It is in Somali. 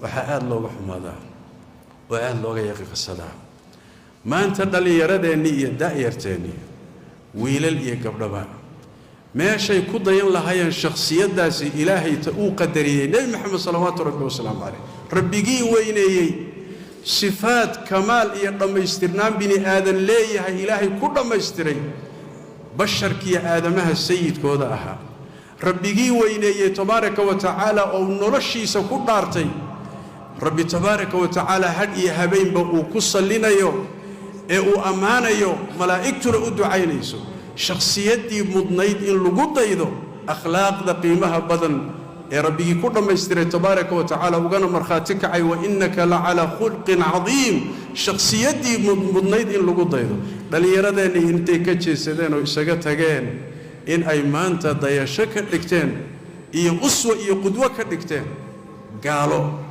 Waxaa aada looga xumaadaa oo aada looga yaqiiqsadaa maanta dhallinyaradeenni iyo da'yarteennii, wiilal iyo gabdhaba, meeshay ku dayan lahaayeen shakhsiyaddaasi Ilaahay ta uu qadariyey, Nebi Maxamed salawaatu Rabbi wasalaamu caleyh, Rabbigii weyneeyey, sifaad kamaal iyo dhammaystirnaan bini aadan leeyahay Ilaahay ku dhammaystiray, basharkiiyo aadamaha sayidkooda ahaa, Rabbigii weyneeyey tabaaraka wa tacaala oo noloshiisa ku dhaartay, Rabbi tabaaraka wa tacaala hadh iyo habeenba uu ku sallinayo ee uu ammaanayo, malaa'igtuna u ducaynayso, shakhsiyaddii mudnayd in lagu daydo, akhlaaqda qiimaha badan ee Rabbigii ku dhammaystiray tabaaraka wa tacaala, ugana markhaati kacay "wa innaka la calaa khulqin cadiim", shakhsiyaddii mudnayd in lagu daydo, dhallinyaradeenni intay ka jeesadeen oo isaga tageen in ay maanta dayasho ka dhigteen iyo uswa iyo qudwo ka dhigteen gaalo.